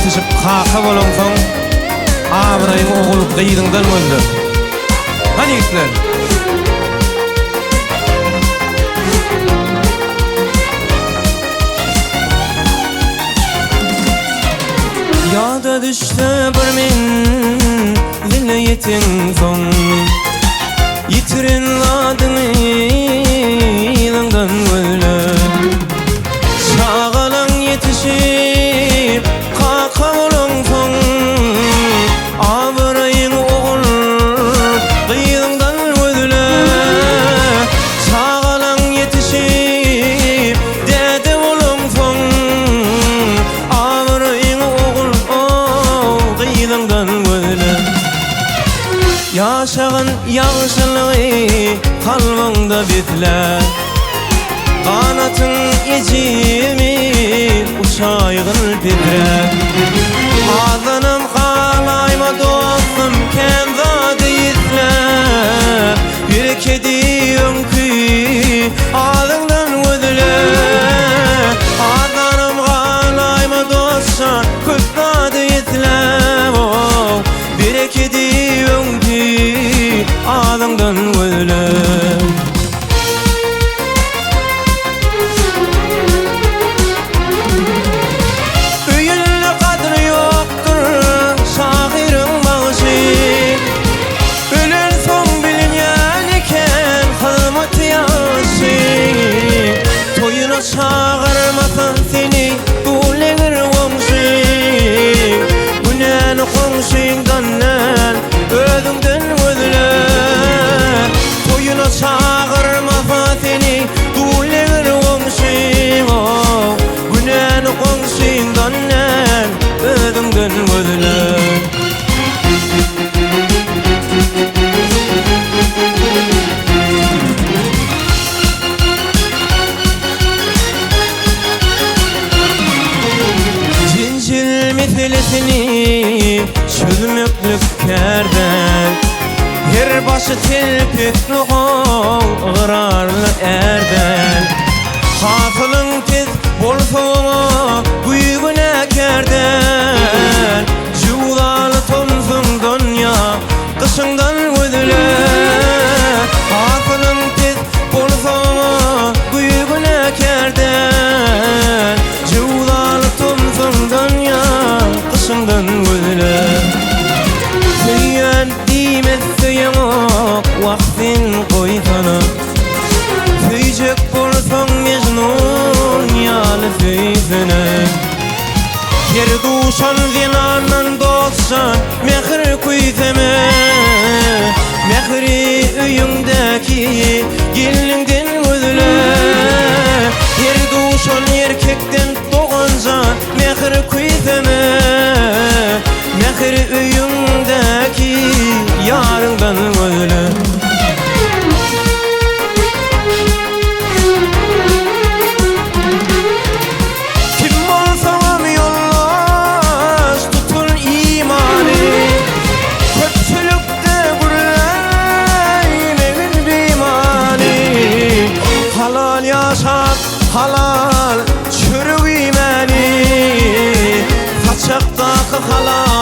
ýetişip kaka bolaňsoň, abraýyňy ogul gyzyňdan gözle. Hany ýigitler! Ýada düşse bir menzile ýeteňsoň, Ýitiren zadyňy yzyňdan gözle. Çagalaň ýetişip, kaka bolaňsoň, Abraýyňy ogul gyzyňdan gözle. Çagalaň ýetişip, däde bolaňsoň, Abraýyňy ogul gyzyňdan gözle. Ýaşagyn ýagşylygy kalbyňda besle. Ganatyň ejizmi uçaýgyn pesräk. Azdanam galaýma dostum kän zady isle. Berekedi öňki adyňdan gözle. Azdanam galaýma dostjan köp zady isle. Berekedi öňki adyňdan gözle. Öýünde gadry ýokdur şahyryň bagşy. Ölensoň bilinýän eken hyzmaty ýagşy. Toýuna çagyrmasa seni dul-egir goňşy. Günäni goňşyňdan däl, özüňden gözle. Toýuna çagyrmasa seni dul-egir goňşyň, Günäni goňşyňdan däl, özüňden gözle. Jenjel meselesini çözmeklik kär däl. Her başy telpekli how ygrarly är däl. Hasylyň pes bolsa oňa güý günäkär däl. Jöwzaly tomsuňdan ýa gyşyňdan gözle. Hasylyň pes bolsa oňa güý günäkär däl. Jöwzaly tomsuňdan ýa gyşyňdan gözle. Söýýän diýmez söýeňok wah sen goýsana. Söýjek bolsaň Mejnun ýaly söýsene. Her duşan zenandan dostça mähir küýseme. Mähri öýüňdäki gelniňden gözle. Her duşan erkekden dogança mähir küýseme. Mähri öýüňdäki ýaryňdan gözle. Kim bolsaňam ýoldaş tutun imany. Köpçülikde gürläýmegin bimany. Halal ýaşap, halal çörek iýmäni. Saçakdaky halal.